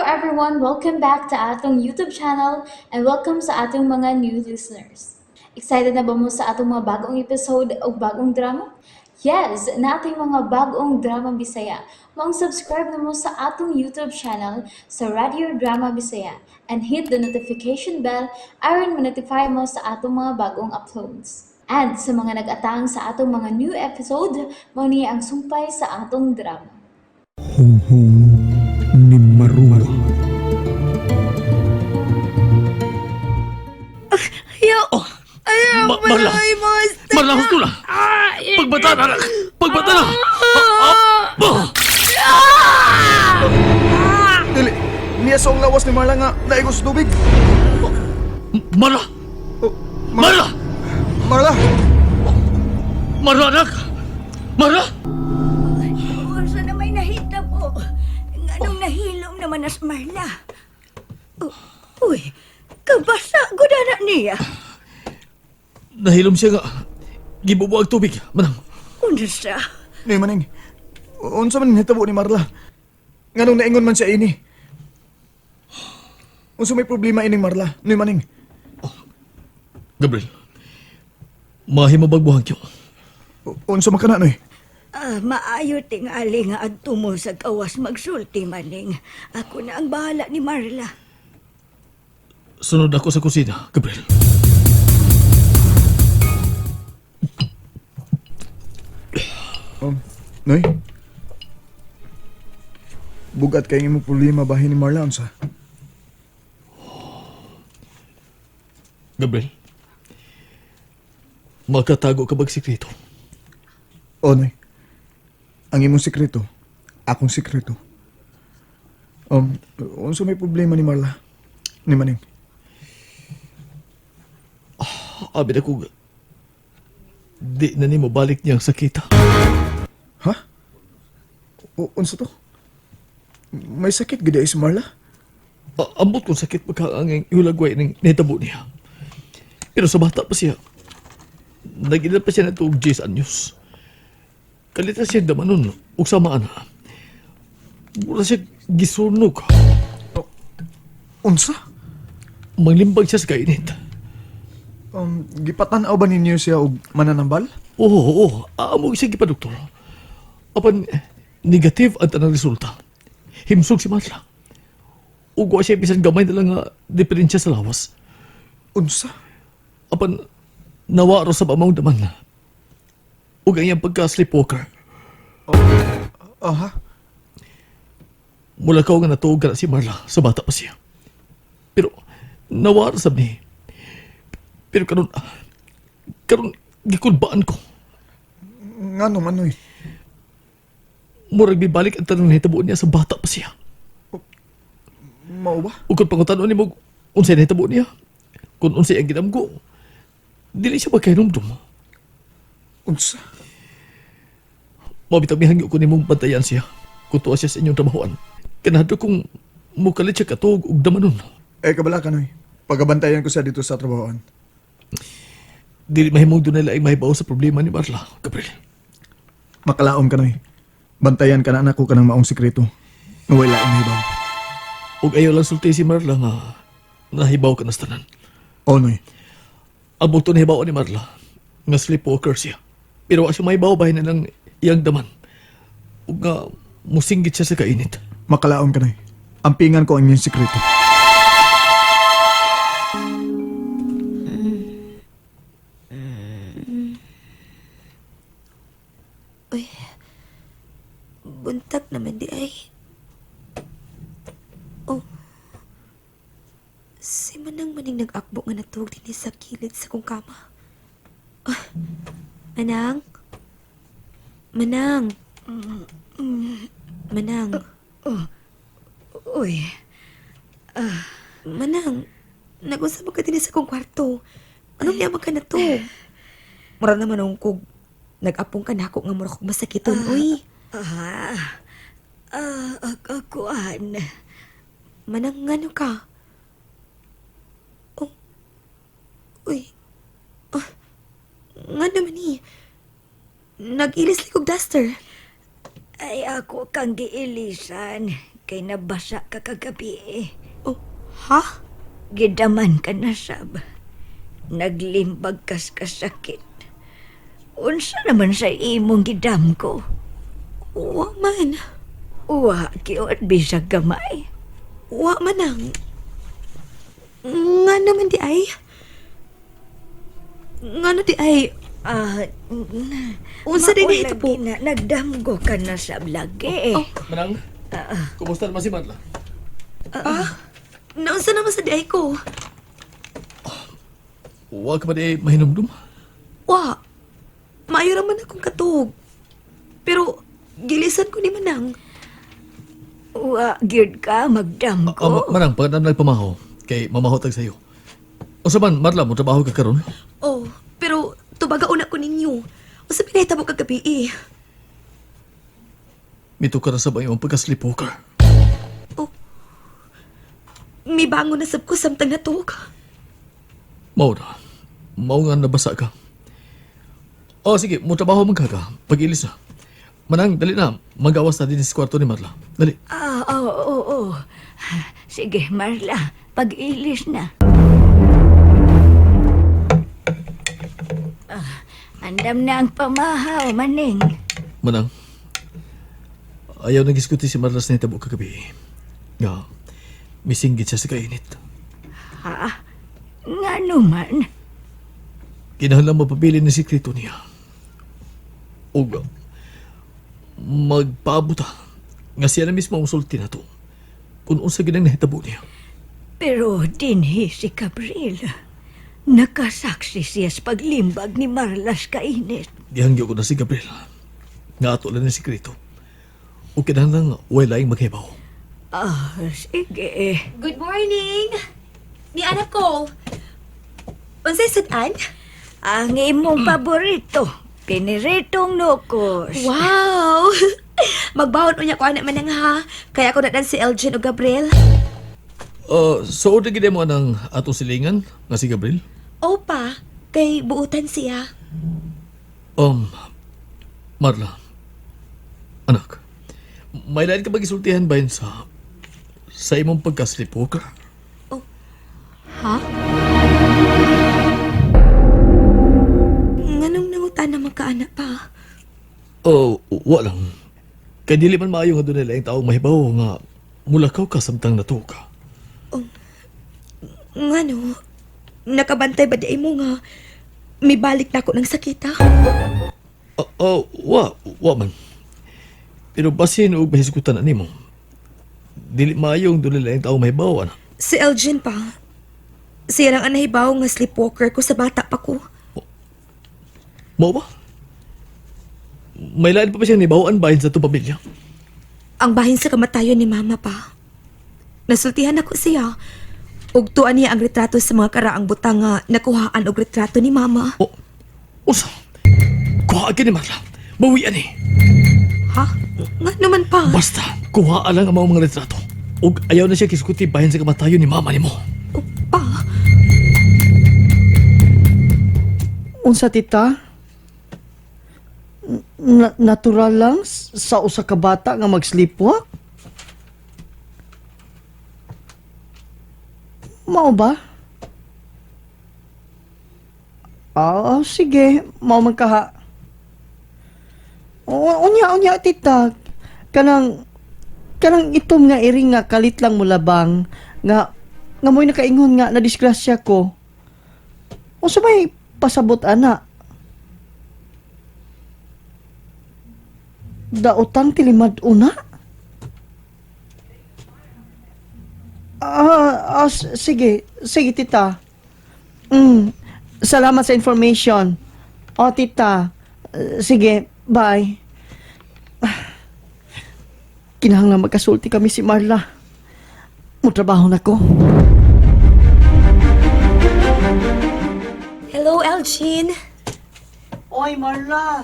everyone! Welcome back to atong YouTube channel and welcome sa atong mga new listeners. Excited na ba mo sa atong mga bagong episode o bagong drama? Yes, nating mga bagong drama Bisaya. Maong subscribe na mo sa atong YouTube channel sa Radio Drama Bisaya and hit the notification bell aron ma-notify mo sa atong mga bagong uploads. And sa mga nag-atang sa atong mga new episode, mao ni ang sumpay sa atong drama. Hunghong ni Marua. Ayaw! Ayaw! Marla! Malay mo! Marla, husto na! Pagbata na, anak! Pagbata na! Ah! Dili, niya sa lawas ni Marla nga naigos sa tubig. Marla! Oh, Marla! Marla! Marla, anak! Marla! Unsa na may nahita po? Nganong nahilom naman as Marla? Uy, kabasa gud na niya. Nahilom siya nga. Gibubo ang tubig, manang. Unsa? Ni maning, unsa man hitabo ni Marla? Nganong naingon man siya ini? Unsa may problema ining Marla? Ni maning, Gabriel, mahimo bagbuhang kyo. Unsa man kana noy? Ah, maayo tingali nga adto mo sa gawas magsulti maning. Ako na ang bahala ni Marla. Sunod ako sa kusina, Gabriel. Noy? Bugat kay imong problema bahin ni Marla unsa? Gabriel, makatago ka bag sikreto? O noy. Ang imong sikreto, akong sikreto. Unsa may problema ni Marla? Ni maning. Abi na ko, di na nimo balik niyang sakita. Ha? Unsa to? May sakit gid ay si Marla? Ambot kong sakit pagkaanging ihulagway ng nahitabo niya. Pero sa bata pa siya, nag-ila pa siya na tuog 10 anyos. Kalita siya damanon, ug sama ana. Mura siya gisunog. Unsa? Manglimbag siya sa kainit. Gipatan-aw ba ninyo siya og mananambal? Oo, oo, amo siya gipadoktor. Apan, negative ang tanang resulta. Himsog si Marla. Ug wa siya bisan gamay na lang nga diferensya sa lawas. Unsa? Apan, nawaro sa pamang daman na. Ug ang iyang pagka-sleepwalker. Aha. Mula ka nga natuog ka na si Marla sa bata pa siya. Pero, nawaro sab ni. Pero karon, karon gikulbaan ko. Ngano man noy? Murag bibalik ang tanong nahitabo niya sa bata pa siya. Mao ba? Ug kung pangutanon nimo unsay nahitabo niya, kung unsay ang ginamgo, dili siya magkahinumdum. Unsa? Mao bitaw mihangyo ko nimong bantayan siya. Kung tuwa siya sa inyong trabahoan. Kanado kung mukalit siya katuog og damanon. Eh kabala ka noy. Pagabantayan ko siya dito sa trabahoan. Dili mahimong dunay laing mahibaw sa problema ni Marla, Gabriel. Makalaom ka noy. Bantayan ka na anak ko kanang maong sikreto. Nga way laing mahibaw. Ug ayaw lang sulti si Marla nga nahibaw ka na sa tanan. O noy. Ang buto nahibaw ni Marla nga sleepwalker siya. Pero wa siya mahibaw bahin na lang iyang daman. Ug nga musinggit siya sa kainit. Makalaom ka noy. Ampingan ko ang inyong sikreto. Uy, buntag naman di ay. Oh, si Manang maning nag-akbo nga natuog din sa kilid sa kong kama. Ah, Manang? Manang? Manang? Uy, Manang, nag-usap ka din sa kong kwarto. Anong niya ka na to? Mura naman ang kog. Nag-apong ka na ako nga mura kog masakiton, uy. ah, akuan. Manang ngano ka? Oh. Uy. Ah. Nga naman eh. Nag-ilis likog duster. Ay ako kang giilisan. Kay nabasa ka kagabi eh. Oh, ha? Gidaman ka na sab. Naglimbag kas kasakit. Unsa naman sa imong gidam ko? Wa man. Uwa, gyud bisag gamay. Wa man ang. Nga naman di ay. Nga na di ay. Ah, Unsa din mao ito po? lagi Na, nagdamgo ka na sab lagi eh. Manang, kumusta naman si Marla? Naunsa naman sa di ay ko? Huwag ka ba di mahinumdum? Wa. Maayo ra man akong katog. Pero gilisan ko ni Manang. Uwa, gyud ka magdamgo. Manang, pagkatang nagpamaho, kay mamahotag sa'yo. O sa man, Marla, mo trabaho ka karon? Oh, pero tubaga una ko ninyo. Unsa pinahitabo kagabi eh. Mito ka na sa ba imong pagka-sleepwalker? Oh. Mibangon na sab ko samtang natug. Mao na. Mao nga nabasa ka. O sige, mo trabaho man ka ka. Pag-ilis na. Manang, dali na. Magawas na din sa kwarto ni Marla. Dali. Ah, oo, oo, oo. Sige, Marla, pag-ilis na. Ah, andam na ang pamahaw, maning. Manang, ayaw nag-iskuti si Marla sa nitabo kagabi. Nga, misinggit siya sa kainit. Ha? Nga naman. Kinahanglan mapabili ni sikreto niya. Og magpaabuta nga siya na mismo ang sulti na to kung unsa ginang nahitabo niya. Pero dinhi si Gabriel. Nakasaksi siya sa paglimbag ni Marla sa kainit. Gihangyo ko na si Gabriel. Nga ato lang ni sikreto. O kinahanglan way laing maghibaw. Ah, sige. Good morning. Ni anak ko. Unsay sudan? Ang imong paborito, piniritong nukos. Wow! Magbawon unya ko anak manang ha. Kaya ako na si Elgin o Gabriel. So order gid mo ang atong silingan nga si Gabriel. Opa, kay buutan siya. Marla, anak, may lain ka magisultihan ba yun sa imong pagka-sleepwalker? Ha? Nganong nangutan naman ka anak pa? Oh, wa lang. Kay dili man maayo nga dunay laing taong mahibaw nga mulakaw ka samtang natuo ka. Ngano? Nakabantay ba di mo nga mibalik na ako ng sakit ha? Oh, oh, wa man. Pero basin og mahisgutan na nimo. Dili maayo ang dunay laing taong mahibaw anak. Si Elgin pa. Siya lang ang nahibaw nga sleepwalker ko sa bata pa ko. Mao ba? May lain pa ba siyang nibawaan bahin sa itong pamilya? Ang bahin sa kamatayon ni mama pa. Nasultihan ako siya. Ugtuan niya ang retrato sa mga karaang butang nga nakuhaan og retrato ni mama. Oh, usa. Kuha ka ni Marla. Bawian eh. Ha? Nga naman pa. Basta, kuha lang ang mga retrato. Ug ayaw na siya kiskuti bahin sa kamatayon ni mama nimo. Oh, pa. Unsa tita? Natural lang sa usa ka bata nga mag-sleepwalk? Mao ba? Ah, sige, mao man kaha. Unya unya tita. Kanang kanang itom nga iring nga kalit lang mulabang nga nga mo'y nakaingon nga na disgrasya ko. Unsa may pasabot ana? Daotang tilimad una? Sige, sige tita. Salamat sa information. O tita, sige, bye. Kinahanglan magkasulti kami si Marla. Mutrabaho na ko. Hello, Elgin. Oy, Marla.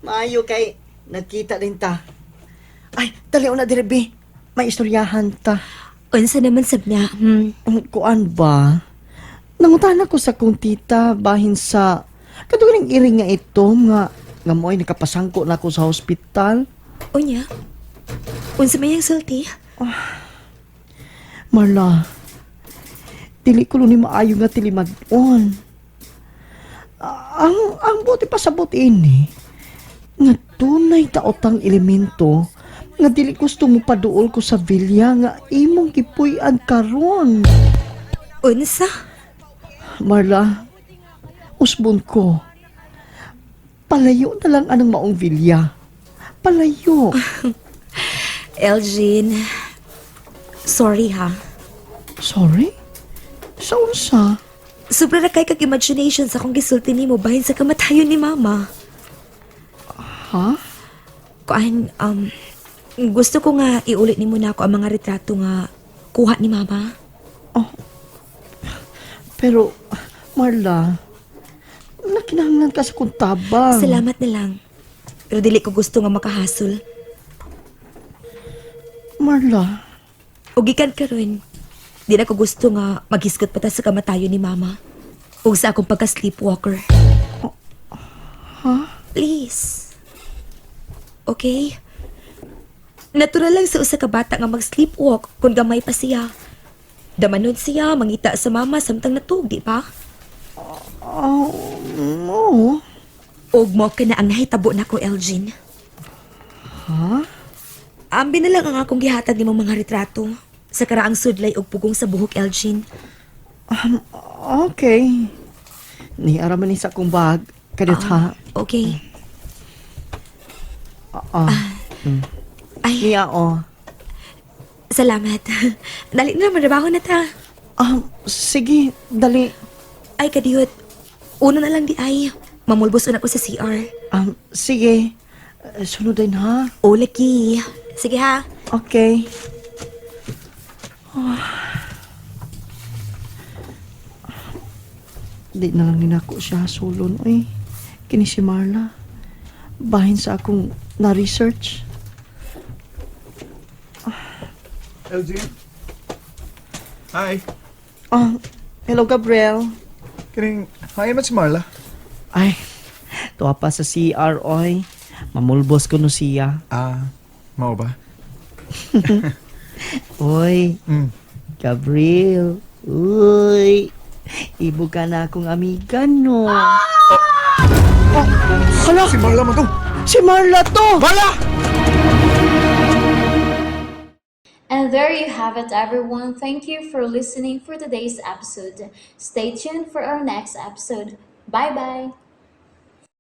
Maayo kay nagkita din ta. Ay, dali na dire be. May istoryahan ta. Unsa naman sab na? Ang kuan ba? Nangutan ako sa kong tita bahin sa katuring iring nga ito nga nga mo'y nakapasangko na ako sa hospital. Unya, unsa may ang sulti? Marla, dili ko ni maayo nga tilimad-on. Ang buti pa sa buti ini, nga tunay taotang elemento nga dili gusto mo paduol ko sa villa nga imong gipuy-an karon. Unsa? Marla, usbon ko. Palayo na lang anang maong villa. Palayo. Elgin, sorry ha. Sorry? Sa unsa? Sobra ra kay kag imagination sa akong gisulti nimo bahin sa kamatayon ni Mama. Ha? Kuan, gusto ko nga iulit nimo na ako ang mga retrato nga kuha ni Mama. Pero, Marla, nakinahanglan ka sa kuntabang. Salamat na lang. Pero dili ko gusto nga makahasol. Marla, O gikan karon, di na ko gusto nga maghisgot pa ta sa kamatayon ni Mama. Ug sa akong pagka-sleepwalker. Please. Okay? Natural lang sa usa ka bata nga mag-sleepwalk kung gamay pa siya. Damanon siya, mangita sa mama samtang natug, di ba? Oh, no. Og mo ka na ang nahitabo nako, Elgin. Ha? Ambi na lang ang akong gihatag nimo mga retrato sa karaang sudlay og pugong sa buhok, Elgin. Okay. Niara man ni sa akong bag. Kadiyot ha. Okay. Ah, Ay, niya oh. salamat. Dali na, matrabaho na ta. Ah, sige, dali. Ay, kadiyot. Una na lang di ay. Mamulbos una ko sa CR. Sige. Sunod din ha. O, laki. Sige ha. Okay. Ah. Di na lang ninako siya sulon, oy. Kini si Marla. Bahin sa akong na-research. LG? Hi. Ah, hello Gabriel. Kining, hi man si Marla. Ay, tuwa pa sa CR, oy. Mamulbos ko no siya. Ah, mao ba? Oy, Gabriel. Uy, ibo ka na akong amiga, no. Oh, hala! Si Marla man to. Si Marla to! Marla! And there you have it, everyone. Thank you for listening for today's episode. Stay tuned for our next episode. Bye bye.